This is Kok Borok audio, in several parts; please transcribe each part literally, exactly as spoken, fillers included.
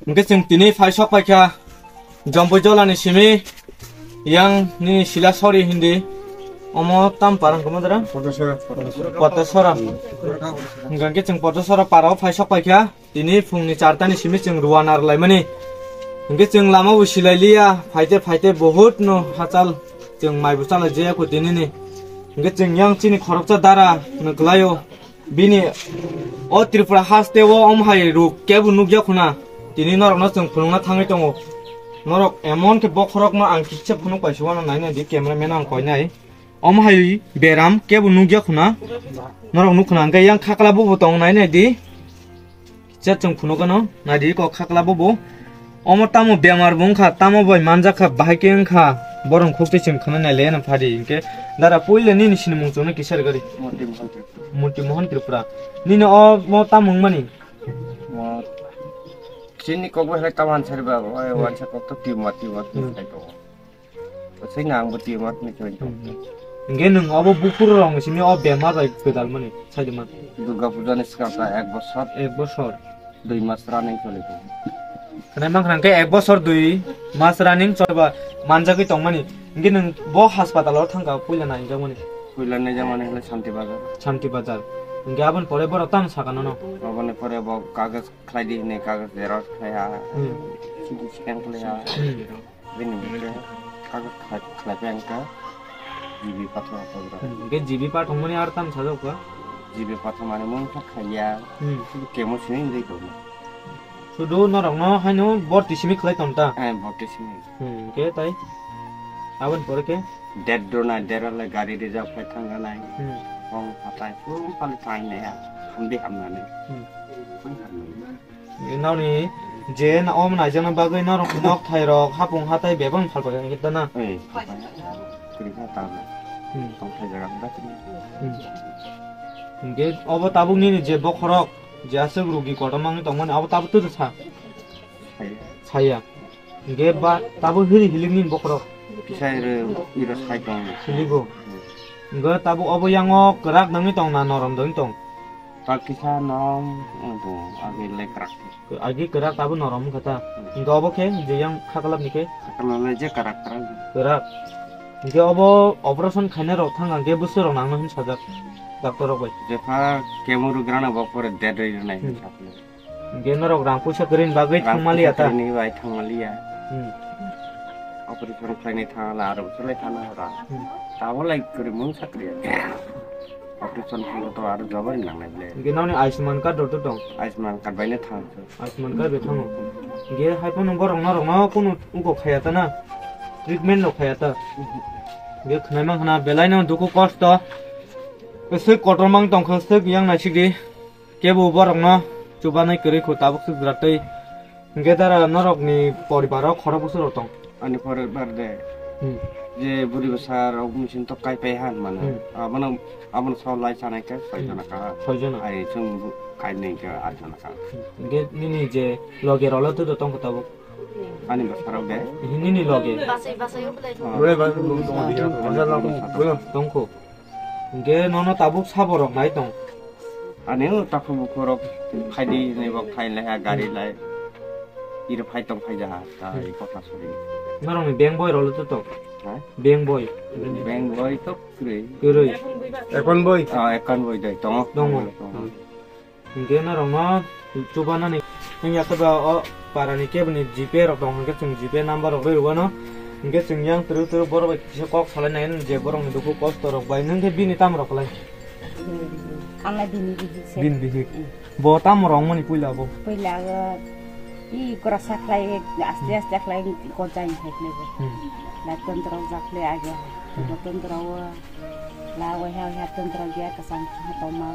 Hwnkhe chwng tini phai sok paikha Jompui Jolani simi yang nini sila sori hindi. Omo tam parang kamo dara? Potasora. Hwnkhe chwng Potasora parao phai sok paikha. Tini phungni chartani simi chwng ruana rwlaimani. Hwnkhe chwng lama bo silailiya, phaite phaite bahut no hachal chwng maibo chalai jaya kho tinini. Hwnkhe chwng yang chini khoroksa dara no kwlaio. Bini o Tripura haste o om hai ruk kebo nukya khuna. Tini norokno chwng phunukna thangwi tongo. Norok emon khe bokhorokno ang kisa phunuk paisugano nainai di camera man ang koinai. Om hai beram kebo nukya khuna. Norok nukhuna hwnkhe yang khakla bubo tong nainai di. Chet chwng phunukgano, naidi kok khakla bobo. Omo tamo bemar bo wngkha, tamo bai manjak kha, bahai khe wngkha. Borok khuk twi chwng khwnai nai le phadi. Hinkhe dara puila nini sinimung chwngno kisa rwgari. Monti Mohan Tripura. Monti Mohan Tripura. Nini omo tamo wngmani? Mo-, chini kok bai hai tamo answer ba, oi, hmm, wansa kok to tumor, tumor, hmm, khai tongo. Swngna ang bo tumor ni choi tong. Hmm. Hingke nwng obo buphuru rok ni simi o bemar bai gwdal mani saidi man. Durga puja ni swkang ta ek bosor. Ek bosor. Dui mas running choli tongo. Khwnai mankha hingke ek bosor dui mas running choliba manjagwi tongmani. Hingke nwng bo hospital o thangkha puila nainjakmani. Puila naijakmani hwnle Shanti Bazar. Shanti Bazar. Hingke aboni pore borok tamo sakha nono? Aboni pore bo kagoj khlai di hinwi kagoj xerox khlai ha. Hmm. C T scan khlai ha. Hmm. Bini hwnkhe kagoj khlai, khlai pai wngkha G B pathor pathor. Hmm, hwnkhe G B pathor mani aro tamo sajak kha? G B pathor mani mungsa khaiya. Hmm. Sudu kemo sini wngwi tongo. Sudu norokno haino borti simi khlai tong ta? Eh, borti simi. Hmm, hwnkhe tai? Aboni pore khe? Date dona, date le gari reserve khai thangna nai. Hmm. Kong hatai, sum pali thang nai ya. Hamdi hamnani. Hmm. Nokni je na-, omo naijakna bagwi norok nok thairok hapung hatai bebak phalpakha hwnkhe da na? Ei, phalpakha. Kwrwikha tamo. Hmm. Tongthai jaga da kwrwi. Hmm. Hwnkhe obo tabuk nini je bokhorok, je aswk rugi kotorma wngwi tongmani, abo tabuk twi sa? Saya. Saya. Hingke ba tabuk hiri hilik ni bokhorok. Kisa iro, iro sai tong. Hiligo. Hmm. Hingke tabuk obo yango kwrak dongwi tong na norom dongwi tong? Ta kisa norom wng tong, agi le kwrak. Agi kwrak tabuk norom wngkha ta. Hmm. Hingke obo khe je yang khaklap ni khe? Khaklap le je kwrak kwrak. Kwrak. Hingke obo operation khainai rok thang hingke bwswk rok nang nw hin sajak doctor rok bai. Jepha chemo rwgrana bo pore dead rwi rwnai hin Hmm. sajak. Hingke norok rang puisa kwrwini bagwi Rang thangmaliya ta? Puisa kwrwini bai thangmaliya. Hmm. Operation khlainai thangla aro bwswk lai thangna hora. Hmm. Tamo lai kwrwi mung sakriya. Operation khlaiba to aro jobori nangnai ble. Hingke noni Ayushman card rok to tong? Ayushman card bai no thang. Ayushman card bai thango. Hingke hai phano borok norok no kunu uko khaya ta na? Treatment rok khaya ta? Hingke khwnai mankha na belai no dukhu kosto. Swk kotor mang tongkha swk yang naisik di. Kebo borokno chubanai kwrwi kho tabuk swk jwra twi. Hwnkhe dara norokni poribaro khorok bwswk rok tong? Ani poribar de Hmm. je buri bwsa rok machine to kai pai han mano. Hmm. Abono, abono so lai chanai khe soi Hmm. jona ka. Soi jona. Ai chwng bu-, kai nai khe art jona ka. Hwnkhe nini je loge rok le tongkho tabuk? Ani bwsarok de. Nini loge. Basai, basai, obolai. Ah. Bwlai ba, bwlai ba, bwlai ba. Tongkho. Hingke nono tabuk sabo rok nai tong. Ani o takhuk bukhuk rok phaidi hinwi bo phai lai ha gari lai. Iro phai tong phai jaha ta Hmm. i kotha suri. Norokni beng boi rok le to tong? Ha? Beng boi. Beng boi to kwrwi. Kwrwi. Ekon boi. Ah, ekon boi dai tongo. Tongo. Tongo. Hmm. Hingke norokno chubanani wngya khe ba o parani keboni G P rok tong hingke chwng G P number rok rwi rwano. Hingke chwng yang twrwk twrwk borok bai kisa kok salai nai je borokni dukhu kosto rok bai. Nwng khe bini tamo rok kwlai? Ang lai bini bihik se. Bini bihik. Hmm. Bo tamo rok wngmani puila bo? Puila o i koroksa khlai aste aste khlai konchai hai khlai bo. Hmm. Lai tondrok jak khlai age. Hmm. Bo tondrok o. La waiha waiha tongtwrok ya kwchang khe tongma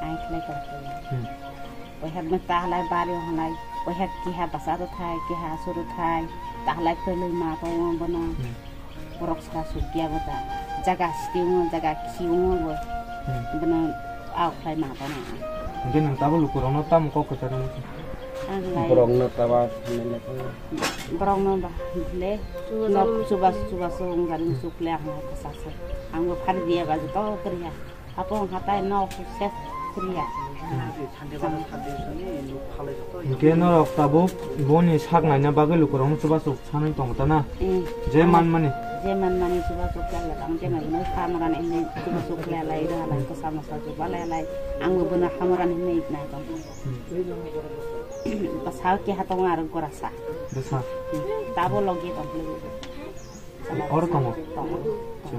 ai khlai tong khe. Hmm. Waiha no ta halai bari halai waiha kiha basa rw thai kiha aswk rw thai ta halai kwlwng ma tong bono. Hmm. Borok sara suk ya bo ta jaga siti wng jaga kisi wng bo. Hmm. Bono au khlai ma bono. Hingke nwng tabuk lukurokno tamo kok kwcharo? Ang lai. Borokno taba hinwi lekha. Borokno ba le nok chuba chuba so wng gari suk le ang kwchasa. Ang bo phari diya ba joto kwrwi ha. Hapo hatai nok se Hwnkhe norok tabuk boni sak naina bagwi lukurokno chubachu sanwi tongo ta na? Eh. Je manmani. Je manmani chubachu khlai lai, ang je manmani hamorani hinwi chubachu khlai lai, rwha lai, kwsa mwsa chuba lai lai, angbo bono hamorani hinwi nai tong. Hmm. Bwsa keha tongo aro gorasa. Bwsa? Hmm. Tabo logi tong. Oro tongo? Tongo. Acha.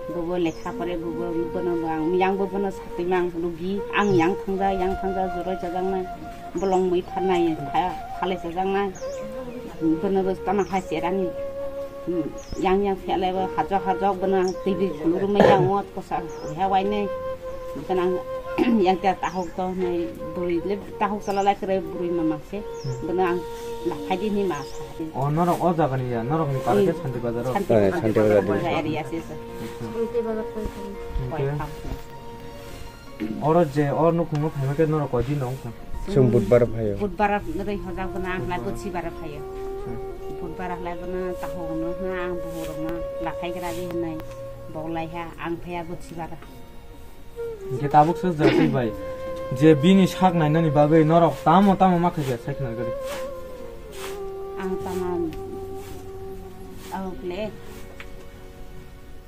Bobo lekha pore, bobo bono bo ang, yang bo bono satwi mang rugi, ang yang thangja, yang thangja, joroi chajaknai, bolong mui pharnai, pha-, phalai chajaknai, bono bo tama hai cherani, hmm, yang yang phelai bo hajok hajok bono ang twi bi khulurumai yang ot kosa, ha wainai, bono ang yang ta tahuk to nai, bwrwi le tahuk chala lai kwrwi bwrwi mama. Se, hmm, bono ang laphai di hinwi ma sa di. O, norok o jagani ya, norokni para khe Oi. Santi Bazar o? Santi Eh, Bazar. Santi Bazar di. Area se se. Acha. Santi Bazar koi koi. Hwnkhe Koi kam. Oro je o nukhungo phaima khe norok koi din wngkha? Chwng Budbar phaio. Budbar rwi hojak bono ang lai Budbar. Buchibar phaio. Hmm. Budbar lai bono tahu no hwna ang buhurokno laphai gra di hinwi bo lai ha ang phaiya Buchibar. Hwnkhe tabuk se jatwi bai je bini sak nainani bagwi norok tamo tamo ma khaikha sai khna gari. Ang tamo, oh, ble.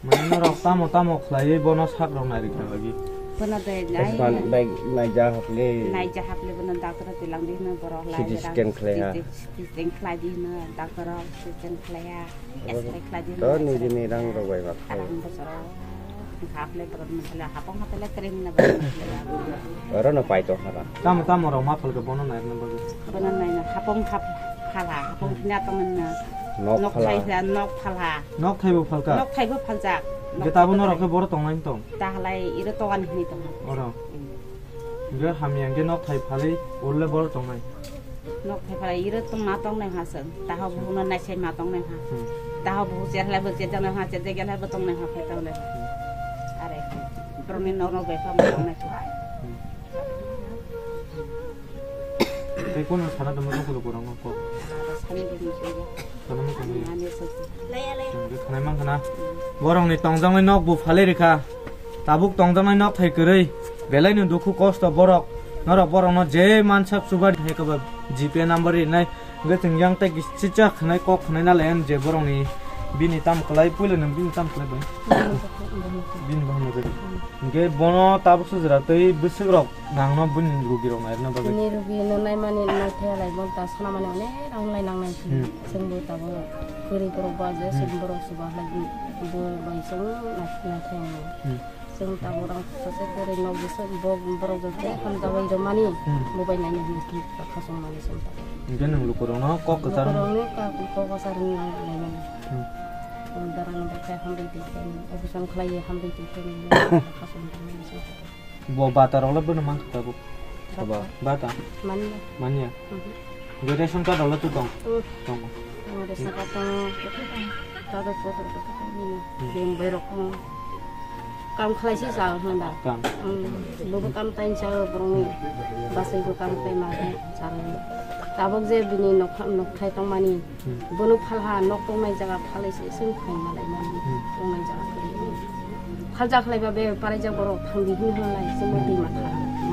Mane norok tamo tamo khlaiwi bono sak rok nai rikna bagwi. Bono de nai. Ban bai nai ja hokle. Nai ja hokle bono doctor tilang di hino borok lai. C T scan khlaiha. C T scan khlai di hino doctor rok scan khlaiha. Esai khlai di To hino, niji esai ni rang rok bai ma khai. Rang bosoro. Hap le borok ni khala hapong hap le kering na borok ni khala. Oro no pai to hara. Tamo tamo rok ma phalka bono nai na bagwi. Bono nai na hapong hap phala, hapong Hmm. hina tong na. Nok Nok phala. Thai sa, nok phala. Nok thai bo phalka? Nok thai bo phaljak. Nok Je tabo thai norok bo khe boro tong nai tong. Ta halai iro togan hini tong. Oro. Hmm. Hwnkhe hamya hwnkhe nok thai phalwi ulo le boro tong nai. Nok thai phalai iro tong ma tong nai ha chwng. Taho buhukno naisai ma tong nai ha. Hmm. Taho buhuk cher halai bo cher jak nai ha, cher jak halai bo tong nai ha, khe tong nai ha. Hmm. Are khe. Borokni nok nok bai khe ma tong nai ha. Hmm. Tei kono sana tongma tong kulu korang ko. Sani bini sini. Kono mo kono. Ani sasi. Chwng khe khwnai mankha na. Hmm. Borokni tongjaknai nok bo phalwi rikha. Tabuk tongjaknai nok thai kwrwi. Belaino dukhu kosto borok. Norok borokno je mansak chuba hai khe ba G P number rinai. Hwnkhe chwng yang tei kisicha khwnai kok khwnai na lai je borokni bini tam kwlai puila nwng bini tam kwlai bai. Bini bahai mujak. Hwnkhe bono tabuk sujra tei bwswk rok nangno bini rugi rok nairwkna bagwi. Bini rugi no naimani no thaya lai bon ta sana mani onek rang lai nang nai. Hmm. Chwng bo tabuk kwrwi borok ba je Hmm. chwng borok chuba lai bo bai chwng nai nai thaya. Hmm. Chwng tabuk rang sase kwrwi nok bwswk bo borok joto hamjagwi rwmani Hmm. bo bai naina hinwi thang khasong mani chwng tabuk. Hwnkhe nwng lukurokno kok kwchar Lukurokno kok kwchar wngna laimani. Hmm. Chwng dara no bai khai hambai twi khai operation khlaiwi hambai twi khai khasong mani chwng tabuk. Bo bata rok le bono mankha tabuk. Bata. Bata. Manya. Manya. Mhm. Bo ration card rok le tu tong. Mm. Tongo. Ang ration card tongo. Kagot potro tongo. Hmm. Beng berok tongo. Kam khlai si sa hwnda. Kam. Hmm. Bobo kam tain sa borong ni. Basai bo kam tai ma sa. Tabuk je bini nok nok thai tong mani. Hmm. Bono phalha nok tongnai jaga phalai se chwng khai malai mani. Hmm. Tongnai jaga kwrwi. Phalja khlai ba be parai jak borok thang di hin hwnlai chwng bo Hmm. twi ma tha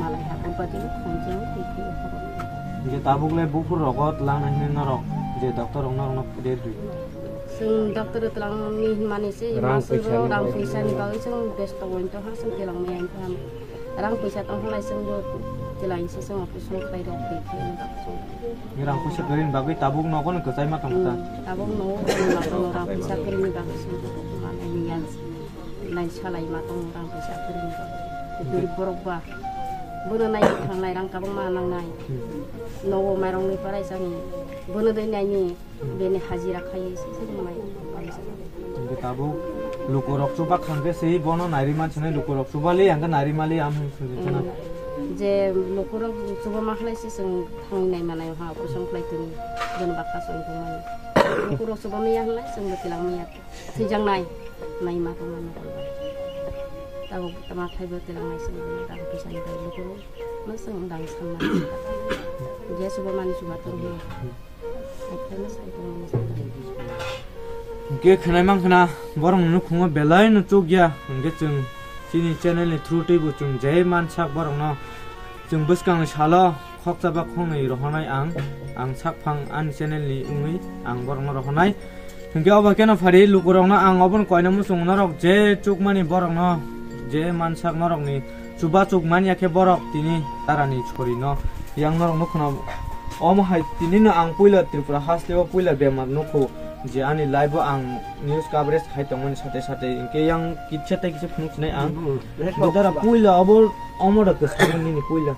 malai ha bubadi thang jeng twi twi borok. Hingke tabuk le buphur rogo twlang nai hwnwi norok je doctor rok norok no phede rw. Chwng doctor twlang ni hwnmani se Rang masuk puisa ro ni rang bagwi. Puisa ni bagwi chwng besto wng tong ha chwng twlang maya wng tong ha. Rang puisa tong halai chwng bo twlang se chwng operation khlai rok twi khe wng tong chwng. Rang puisa kwrwini bagwi tabuk nogo no kwchai ma tong kha. Hmm, tabuk nogo kwrwini bagwi no rang puisa kwrwini bagwi se manai ni yang nai salai ma tong rang puisa kwrwini bagwi. Hmm. Kwrwi borok ba bono nai thangnai rang kabangma nangnai. Hmm. Nogo mairong ni parai chani bono dei nai ni Hmm. bini hajira khai se se mai. Hingke tabuk lukurok chuba khangke se bono nairi mansinai lukurok chuba le ang nairi mali am hwnwi kheno. Hmm. Je lukurok chuba ma khlai se chwng Thangwi nai manai ha, operation khlai tini, jono baksa soi tongmani. Lukurok chubamani ya hwnlai, chwngbo twilangmani ya. Thwijaknai, naima tongmani nokolbai. Tabuk tama khlaibo twilangnai chwngbo, tabuk kisani bai lukurok no chwng dang sanmani. Je chubamani chuba tongmani. Hwnkhe khwnai mankha na, borok ni nukhungo belai no chukya, hwnkhe chwng Chini channel ni through twi bo chwng je mansak borokno chwng bwskang ni salo khoksa ba khoknwi rohornai ang, ang sakphang ani channel ni wngwi ang borokno rohornai. Hinkhe obo keno phari lukurokno ang obono koina muchungo norok je chukmani borokno je mansak norokni chuba chuk manya khe borok tini darani chorino yang norok nukho na omo hai tinino ang puila Tripura hasteo puila bemar nukho je ani live o ang news coverage khai tongmani sate sate hinkhe yang kitsa tei kisa phunuksinai ang. Dara puila obo omo da kwsakmani nini puila.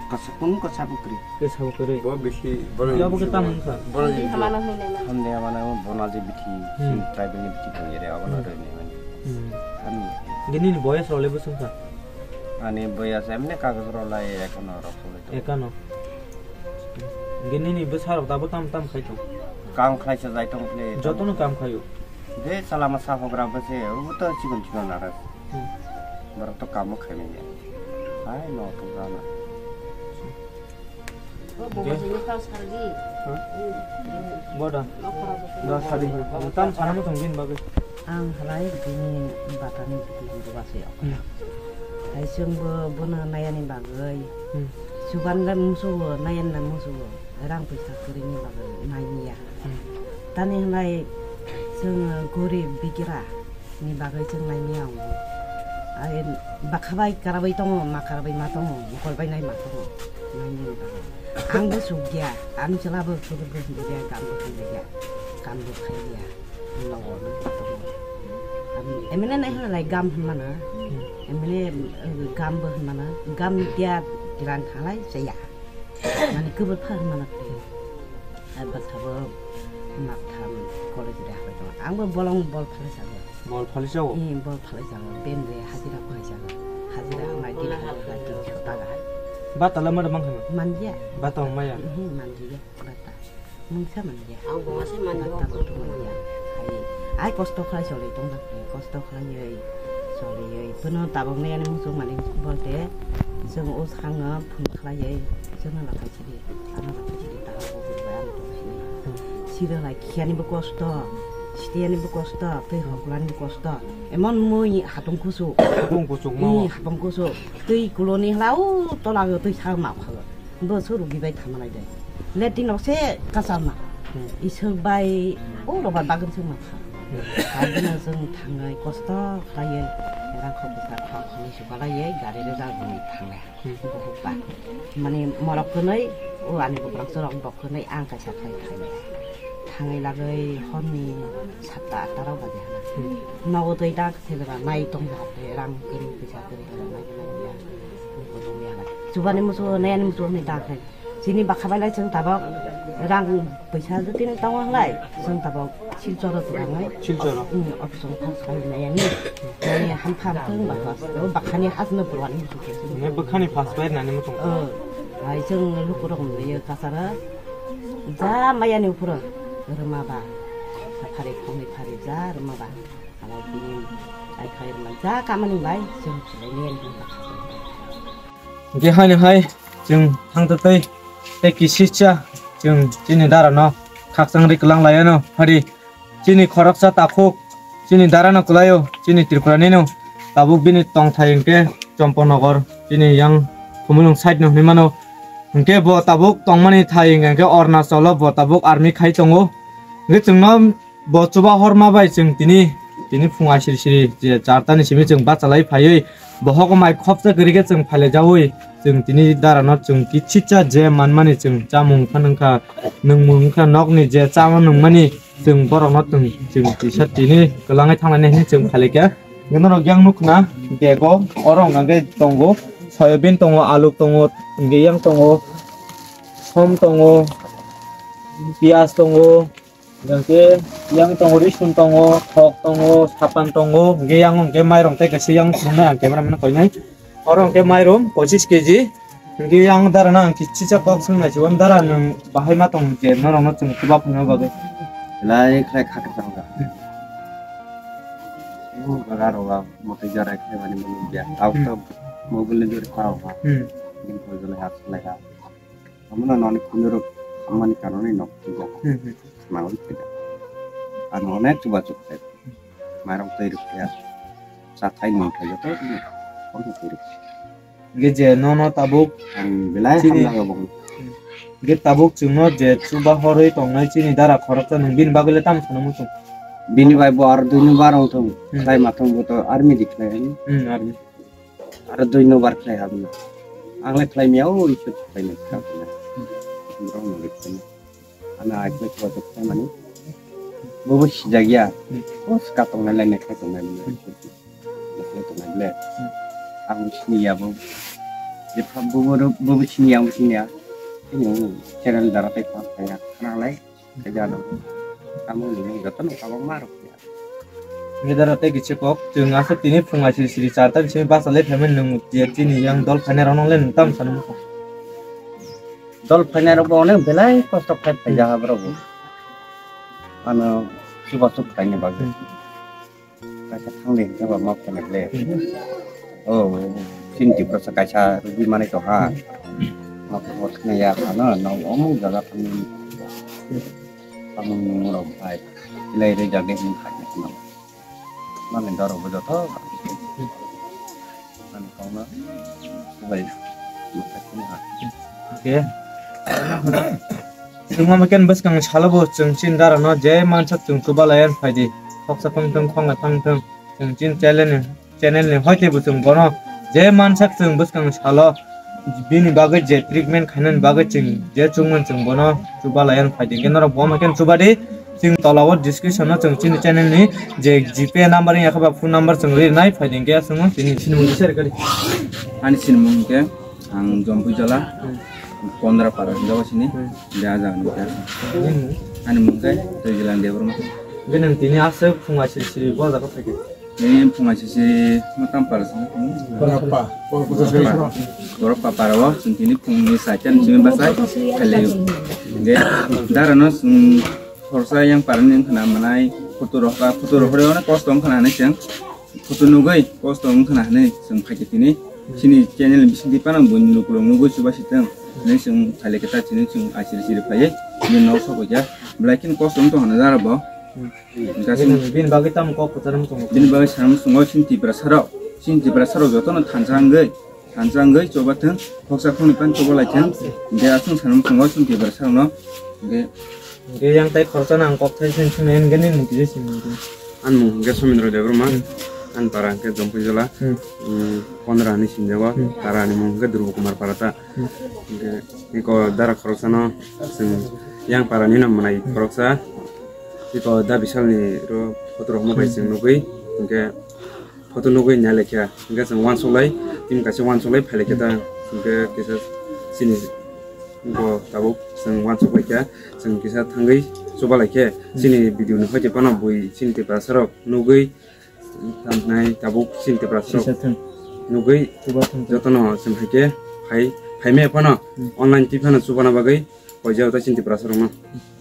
Kwsa kunu kwsa bwkrwi. Kwsa bwkrwi. Bo bisi, bo Bo bisi khe tamo wngkha? Bo Hamdi hamano hwnwi naima. Hamdi hamano bo naji bithi, Hmm. sini tribal ni bithi tong yere, abono Hmm. roi naimani. Hmm. Hamdi. Gini ni boyas role bo sungkha? Ani boyas emne kagaj role ekono rok sole to. Ekano. Gini ni bwsa rok dabo tam tam khai tong? Kam khlai sa jai tong khle. Jotono kam khaio. De chalama sa hogra bwse, obo to chikon chikon nara. Hmm. Borok to kamo khaimanya. Hai no to gana. Boda. Da sari. Tam sana mo tong din bagwi. Ang halai bini batani bini base. Hmm. Hai sengbo bono nayani bagwi. Hmm. Suban le musugo, nayan le musugo. Rang pisa kurini bagwi naiya. Hmm. Tani halai seng gorib bigira. Ni bagwi chwng naimaya wngo. Ai bakha bai karabwi tongo, ma karabwi ma tongo, mokol bai nai ma tongo. Naimani bagwi. Ang bo sukya, ani chwla bo kubur bo himya, gam bo himya, gam bo khaiya. Nogo no tongo. Emne nai hwnlai gam hwnmana. Emne gam bo hwnmana. Gam dia jiran thalai chaya. Mani kubur pha hwnmana. Ai bwsabo maktham college re habai tongo. Ang bo bolong bol phalai sago. Bol phalai sago? Ee, bol phalai sago. Ben re hajira phalai sago. Hajira hwnbai din hajira din chota ga. Bata la mada mang khana? Manjia. Bata maya? Ee, manjia. Bata. Mungsa manjia. Ang bo masi manjia. Bata bo manjia. Ai, ai kosto khlai solai tong dak. Kosto khlai solai. Bono tabok ne ani muchung mani bolte. Jeng o sango phung khlai. Jeng la. Ano rok siri taha bo guribai ano tong sini. Sira lai khiyani bo kosto, sitiyani bo kosto, tei hoklani bo kosto. Emon mui hatung kusu. Hatung kusu mo. Ni hatung kusu. Tei kuloni hla u tola go tei sa ma pha. Bo suru gibai thamalai dai. Letino se kasama. Isok bai u roba bagam se ma pha. Adina jeng thangai kosto khlaiye. Rang khok bwsa khok khani sukalaiye gari rejak bini thangai. Bohok ba. Mani morok kwnwi, o ani bukrang chwrok bok kwnwi ang kaisa khai khai. Thangwi lagwi horni satta atta rok baje hana. Nogo twi dak thebra nai tong jak rang kwnwi kisa kwnwi nai nai ya. Chubani musu nai ani musu ni dak khai. Chini bakha bai lai chwng tabok rang pwisa jotini tongo hwnlai chwng tabok Silchoro twrangwi. Silchoro? Office o thang sai nai ani. Nai ham pham thung ba khas. O bakhani has no purwani. Ne bakhani phas bai nani muchung. O. Hai chwng lukurok nai kasara. Ja maya ni uphuru. Rwma ba. Phari khongni phari ja rwma ba. Hala bini ai khai rwma ja kamani bai chwng chilai nai ani. Hingke haino hai chwng thangtwtwi tei kisisa chwng chini darano khakchangri kwlang laiano phari chini khoroksa takhuk chini darano kwlaio chini Tripura nino tabuk bini tongthai hingke Chomponogor chini yang Khumulwng side no hinui mano hingke bo tabuk tongmani thai hingke Arunachalo bo tabuk army khai tongo hingke chwngno Bo chuba horma bai chwng tini, tini phung aisiri siri je charta ni simi chwng bachalai phaiwi bohok mai khopsa kwrwi khe chwng phailaijagwi chwng tini darano chwng kichisa je manmani chwng chamung wngkha nungkha nungmung wngkha nokni je chama nungmani chwng borokno chwng chwng kisa tini kwlangwi thanglainai hinwi chwng phailaikha. Norok yang nukna bego oro hwnka khe tongo soyabin tongo alu tongo hwnkhe yang tongo som tongo piyaj tongo. Hingke yang tongo, risun tongo, thok tongo, sapan tongo, hingke yang hingke mairong tei kaisa yang phunuknai ang camera man koinai. Oro hingke mairong pochis keji, hingke yang dara no ang kichisa kok swngnai se, dara nwng bahai ma tong je norok no chwng chuba phunukna bagwi. Lai khlai kha kwchang kha. Bo jaga rok motwi jara khe mani mani ya. Tao Hmm. to mobile ni jori kha rok. Hmm. Bini pore jole hap lai kha. Amo no noni khunjuruk hammani kanoni nok tugo. Hmm, hmm. Mangwi kida. Ano onek chuba chuk khe. Mairok twi rwkhe. Cha thai nung khe joto. Hingke je nono tabuk ang belai chini hamna khe bokno. Hingke tabuk chwngno je chuba horwi tongnai chini dara khoroksa nwng bini bagwi le tamo sana muchung? Bini bai bo aro dui number wng thung, hmm, khlai ma thung bo to army di khlai ani. Hmm, army. Aro dui number khlai habna. Ang le khlai miya o isor khlai nai kha. Hmm. Borok no le khlai nai. Ano aitma chubachu khlaimani. Bobo sijak ya. Hmm. O swka tongnai lai nai khai tongnai lai. Hmm. Nai khai tongnai le. Hmm. Ang sini ya bo. Jepha bobo ro-, bobo sini ya, ang sini ya. Ini channel dara tai pa kaya. Khana lai. Kaya no. Tamo ni joto no kabang ma rok ya. Nidara tei kichik kok, chwng aswk tini phung aisiri siri charta ni simi basa le phaimani nwng je chini yang dol phainai rok nang le nwng tamo sanu muchung? Dol phainai rok bo onek belai kosto khai phaijak ha borok bo. Ano chubachu khlaini bagwi. Hmm. Kaisa thangdi hwnkhe ba ma phainai le. Hmm. O, chini Tiprasa kaisa rwgwi manai tongkha. Hmm. Nok thokma thwknai ya phano, nok omo jaga thangwi. Tamung nung rok bai. Kilai rijak de hwn kha. Mani doro bo joto. Mani kong no. Bai. Okay. Chwng ma ken bwskang salo bo chwng chin dara no je mansak chwng chuba lai an phai di. Khoksa phang thang khong thang thang. Chwng chin channel ni, channel ni hoi tei bo chwng bono je mansak chwng bwskang salo bini bagwi je treatment khainani bagwi chwng je chukmani chwng bono chuba lai an phai di. Hwnkhe norok bo ma ken chuba di. Chwng tola o description o chwng chini channel ni je GPay number wngya khe ba phone number chwng ri nai phai di hwnkhe aswk no chini sinimung kisa rwkha di. Ani sinimung hwnkhe ang Jompui Jola, Kondra Para hinwi jaga sini, de a jaga ni khe. Ani mung khe Twijilang Debbarma. Hwnkhe nwng tini aswk phung aisiri siri bo jaga phai khe? Tini phung aisiri siri ma tam para sini. Borok pa, borok pa para o, chwng tini phung ni saita ni simi bachai khailai o. Hwnkhe dara no chwng Khoroksa yang parani wngkhana manai photo rohorka, photo rohorwi onek kosto wngkhana hinwi chwng photo nugwi kosto wngkhana hinwi chwng phaikhe tini chini channel bisingtwi phano buini lukurok nugwi chubaisitwng hinwi chwng phailai khe ta chini chwng aisiri siri phaiwi bini nok sok hoikha belai kheno kosto wng tongkha nw jara bo. Hwnkhe chwng bini bagwi tamo kok kwcharo wng tongo? Bini bagwi sanamung tongo chini Tiprasarok, chini Tiprasarok jotono thansa wngwi Thansa wngwi choba thwng, khoksa khoknwi pan choba lai thwng, hwnkhe aswk sanamung tongo chwng Tiprasarokno, hwnkhe. Hwnkhe yang tai khoroksa nang kok thai sini sini hwnkhe nini kisa sini hwnkhe. Ani mung hwnkhe Somindra Debbarma, hmm, ani para hwnkhe Jompui Jola, hmm, hmm, Kondra hinwi sinjago, hmm, para ni mung hwnkhe Durbo Kumar Parata, hmm, hwnkhe eko dara khoroksano chwng yang para nino mwnai khoroksa, eko da bisalni ro photo rok mo bai chwng nugwi, hwnkhe. Photo nugwi nailai khe, hwnkhe chwng uansuk lai, team kaisa uansuk lai, phai lai khe ta, hwnkhe kisa chini bo tabuk chwng uansuk lai khe, chwng kisa thangwi chuba lai khe, chini video ni hoite phano bui chini Tiprasa rok nugwi thangnai tabuk chini Tiprasa rok kisa thang. Nugwi chuba thang. Jotono chwng hai khe phai, phai maya phano, hmm, online twi phano chubana bagwi. Koijak ta chini Tiprasa rokno.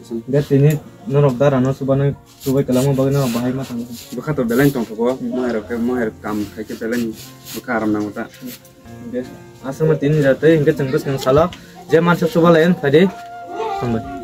Hwnkhe tini norok dara no chubano, chubai kwlangma bagwi norok bahai ma thango. Bwkha to belai tongthogo, hmm, moherok khe, moher kam khai khe belai bwkha aram nango ta. Hwnkhe aswkno tini jatwi hwnkhe chwng bwskang salo je mansa chuba lai phai di. Hambai.